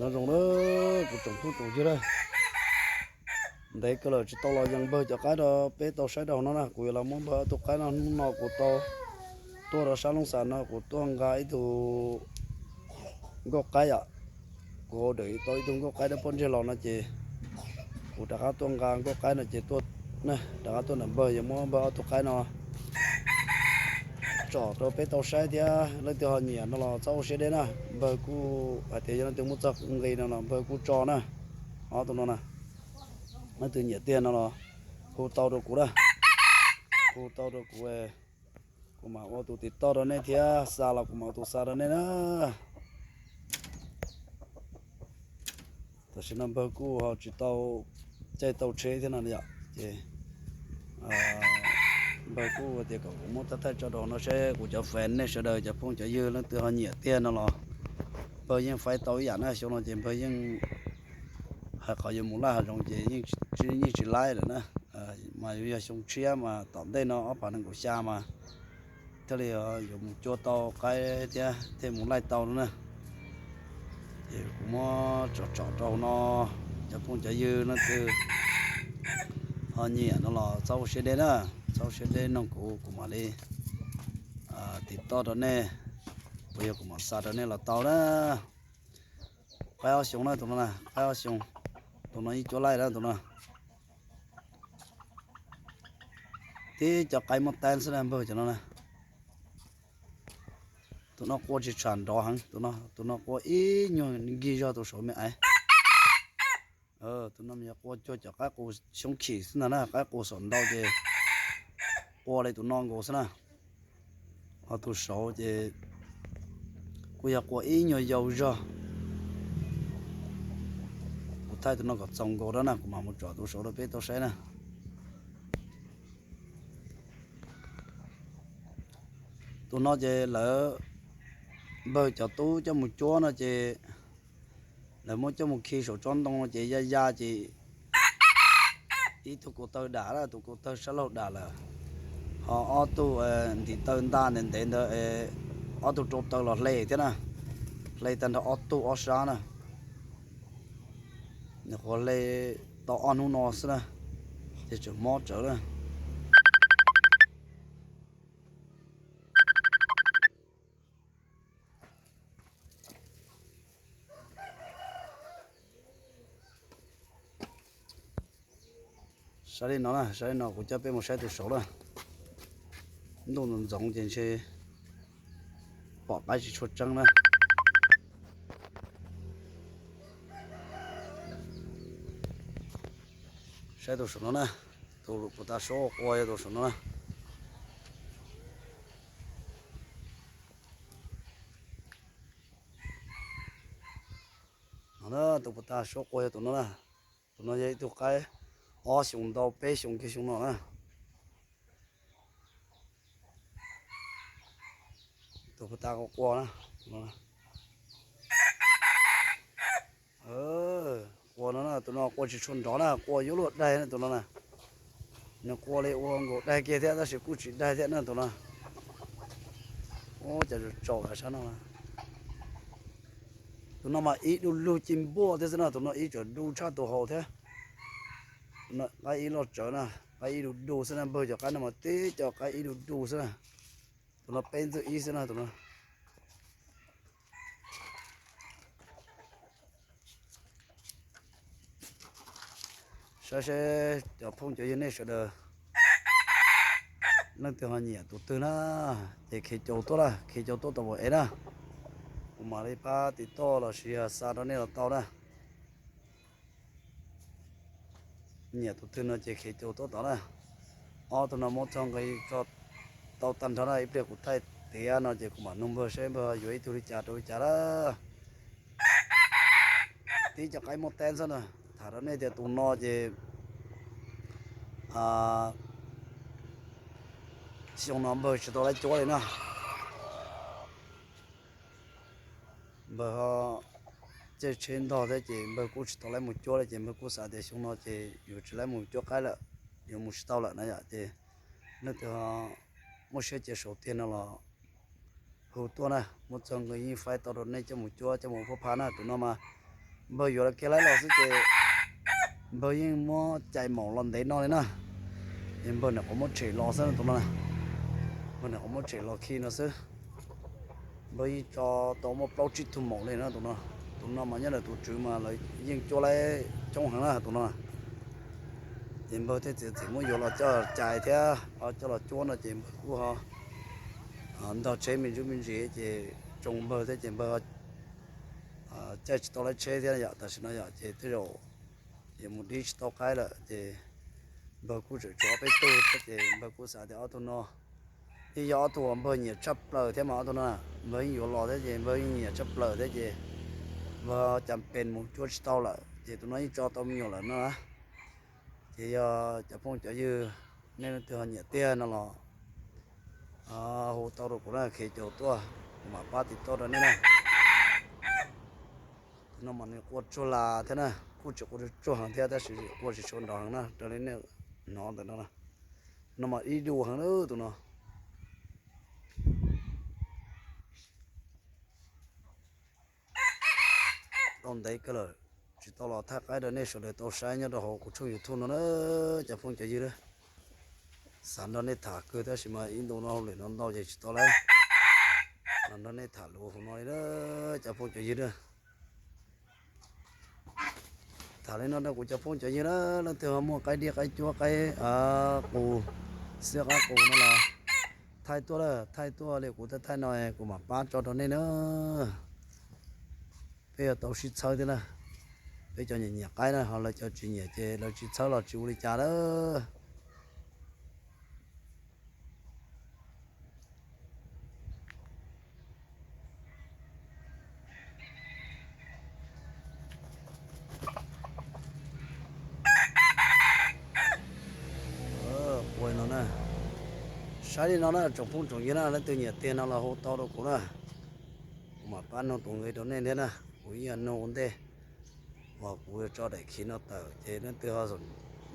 Nyob zoo na, kuv tsoom phooj tsoom ywg na, ntev kawg lawm tsis tau los yees npawg cov qaib rau peb tau saib rau hauv no na. Kuv yuav los muab npawg ob tug qaib no, hnub no kuv tau tuaj rau sab Looj Xas no kuv tuaj nqa ib tug nkauj qaib yom. Kuv hau dawm tau ib tug nkauj qaib dawb paug ntseg los no ces kuv rov qab tuaj nqa nkauj qaib no ces tuaj, rov qab tuaj ntawm npawg yuav muab npawg ob tug qaib no tsom rau peb tau saib thiab. Leej twg ho nyiam no los txhob ua siab deb na. Npawg kuj hais tias yog leej twg muaj txog nqi no los npawg kuj tso na. Ob tug no na, leej twg nyiam tiag no los hu tau rau kuv na. Hu tau rau kuv, kuv mam ua tus tim toj rau nej thiab, xa los kuv mam ua tus xa rau nej na. Tam sim no npawg kuj ho tsis tau caij tau tsheb thiab no yom, ces npawg kuj tias kom kuv muab thaij thaij tso rau no seb kuv cov fans nej sawv daws cov phooj cov ywg leej twg ho nyiam tiag no los npawg yeej faib tau ib yam na. Xyoo no ces npawg yeej hais qhov yuav mus laij hav zoov ces yeej tsis laij lawm na. Mas yuav yog xyoo tshiab mas tom ntej no ob phav nees nkaum xya mas thiaj li yuav mus cua tau qaib thiab thiaj mus laij tau no na. Ces kuv muab tsom tsom rau hauv no, cov phooj cov ywg leej twg ho nyiam no los txhob ua siab deb na, txhob ua siab deb noog kuv, kuv mam li tim toj rau nej, uas yog kuv mam xa rau nej los tau na. Qaib ob xyoos na tus no na, qaib ob xyoos. Tus no yeej cuab laij na tus no. Tib cov qaib muaj taib xwb na npawg cov no na. Tus no qua tsis tsham nrov heev, tus no, tus no qua ib nyuag nkig zog tus saud me aiv. Tus no mas yog qua cuag cov qaib qus xyoob khim xwb ntag na, qaib qus saum ntau ces qua li tus no nkaus xwb na. Ho tus saud ces kuj yog qua ib nyuag yau zog. Kuv thaij tus no kom txaus nkaus rau na, kuv mam mus tsom tus saud rau peb tau saib na. Tus no ces lawv, npawg cov tub coj mus cuab no ces lawv muab coj mus khi saum tsob ntoo no ces ya ya ces ib tug kaus taw dam na, tus kaus taw sab laug dam lawm. Ho ob tug ntiv taw nta ntev ntev ntawd, ob tug rau taw los hle thiab na, hle tag nrho ob tug ob sab na. Nyuam qhuav hle tau ob hnub no xwb na, ces tseem mob tsawv na. Saib li no na, saib li no kuv coj peb mus saib tus saud na. Ntuj ntxoov ntxoov ces ntshe pom qaib tsis tshua tseeb na. Saib tus saum no na, tus puas tas suab qua yog tus saum no na. No na, tus puas tas suab qua yog tus no na. Tus no yog ib tug qaib ob xyoos ntau peb xyoos kiag xyoo no na. Tus puas tas qua qua na. Qua no na, tus no qua tsis tshua nrov na, qua yuav luag daig na tus no na. Nws qua li ua nkaus daig kiag thiab tab sis kuj tsis daig thiab na tus no. Ua cas tsaus sab no. Tus no mas ib du lug ci npuaj thiab xwb na, tus no ib txawm du tshaj tus haus thiab. Qaib ib loj tsawv na, qaib ib du du xwb na, npawg cov qaib no mas tib co qaib ib du du xwb na. Tus no peb ntxwg ib xwb na tus no. Saib seb cov phooj cov ywg nej sawv daws leej twg ho nyiam tus twg na, ces khiav caum tuaj na, khiav caum tuaj tom uas ev na. Kuv mam li pab tim toj los sis xa rau nej los tau na. Nyiam tus twg no ces khiav caum tuaj tod na. Ob tug no muab txog nqi tso tau tag nrho na, ib pliag kuv thaij tiav no ces kuv mam nug npawg seb npawg yuav ib tug li cas rau li cas na. Tib cov qaib muaj taib xwb na. Tham rau nej tias tus no ces xyoo no npawg tsis tau laib cuab li na. Npawg caij tsheb ntog thiab ces npawg kuj tsis tau laib mus cuab li ces npawg kuj xav tias xyoo no ces yuav tsis laib mus cuab qaib lawm, yuav mus tsis tau lawm na yom. Ces leej twg muaj siab cia saum tiag no los hu tuaj na, muaj txog nqi yeej faib tau rau nej coj mus cuab coj mus phuab pha na. Tus no mas Npawg yuav kiag laib los xwb ces npawg yeej muab cais maum los ntev no li na. Ces npawg nim qhuav muab tshem los xwb tus no. Npawg nim qhuav muab tshem los khi no xwb. Npawg yeej tso tau muaj plaub tsib tug maum li no tus no. Tus no mas nyob ntawm tus tswv mas lawv yeej cuab laib coob heev na tus no. Ces npawg thiaj txiav txim muab yuav los coj cais thiab coj los cuab no ces npawg kuj ho ntog tsheb me ntsis me ntsis ces tsoo npawg thiab ces npawg caij tsis tau lawv tsheb thiab yom. Tam sim no yom ces tej zaum yuav mus dib tsis tau qaib lawm ces npawg kuj tseem tshuav ob peb tug thiab ces npawg kuj xav tias ob tug no yeej yog ob tug uas npawg nyiam tshaj plaws thiab mas ob tug no npawg yeej yuav los thiab ces npawg yeej nyiam tshaj plaws thiab ces npawg cas pes mus cuab tsis tau lawm ces tus no yeej tso tau me nyuam lawm no na. Ces yog cov phooj cov ywg nej leej twg ho nyiam tiag no los hu tau rau kuv na, khiav caum tuaj kuv mam pab tiv tauj rau nej na. Tus no mas nws qua tsuag las thiab na, kuj tsis qua tsuag heev thiab tab sis qua tsis tshua nrov heev na raws li nej hnov ntawm no. Tus no mas ib du heev na tus no. Tau ntev kawg lawm tsis tau los thaij qaib rau nej sawv daws tau saib nyob rau hauv kuv tshooj YouTube no na cov phooj cov ywg na. Xav nrog nej tham kawg tab sis mas ib ntu no hauj lwm no ntau ces tsis tau lawm los nrog nej tham lus hauv no li na cov phooj cov ywg na. Tham li no rau kuv cov phooj cov ywg na, leej twg ho muaj qaib diab qaib cuab qaib qus, xiab qaib qus no los thaij tuaj lawm, thaij tuaj li kuv thaij thaij no kuv mam pab tso rau nej na. Peb yuav tau sib txhawb thiab na. Peb cov nyiam nyiam qaib na ho lawv cov tsis nyiam ces lawv tsis txhawb los tsis ua li cas lawm. Ua no na, saib li no na tsoom phooj tsoom ywg na, leej twg nyiam tiag no los hu tau rau kuv na. Kuv mam pab nug tus nqi rau nej thiab na, kuv yeej yog nug ua ntej uas kuv yuav tso daim khiv no tawm ces leej twg ho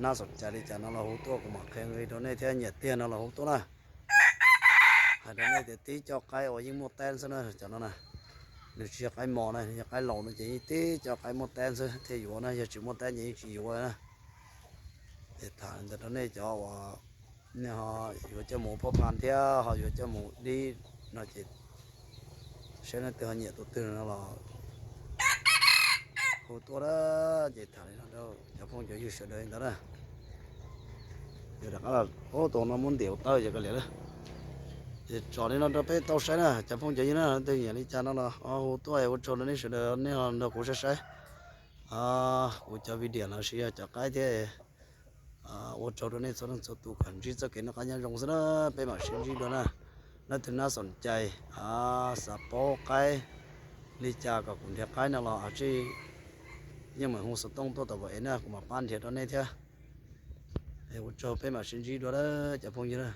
nab xoom cai li cas no los hu tuaj kuv mam qhia nqi rau nej thiab, nyiam tiag no los hu tuaj na. Hais rau nej tias tib co qaib uas yeej muaj taib xwb na cov no na. Nws tsis yog qaib mos na, yog qaib laus no ces yeej tib co qaib muaj taib xwb thiaj yuav na, yog tsis muaj taib ces yeej tsis yuav na. Es tham ntawd rau nej cov uas nej ho yuav coj mus ua phaj phan thiab ho yuav coj mus dib no ces saib leej twg ho nyiam tus twg no los hu tuaj na. Ces tham li no rau cov phooj cov ywg sawv daws li ntawd na. Yog rov qab los ub tus no muab ntim hauv tawb ces kav liam lawm. Ces tso li no rau peb tau saib na cov phooj cov ywg na, leej twg nyiam li cas no los hu tuaj, ua tsaug rau nej sawv daws nej ho nrog kuv saib saib kuv cov video los sis yog cov qaib thiab. Ua tsaug rau nej txhua leej txhua tus kom ntsib txoj kev noj qab nyob zoo xwb na, peb mam sib ntsib dua na. Leej twg nab xoom cai xav paub qaib li cas kom kuv nrhiav qaib no los tsij yeej meem hu xov tooj tuaj tom pam ev na, kuv mam pab nrhiav rau nej thiab. Ua tsaug, peb mam sib ntsib dua na cov phooj ywg na.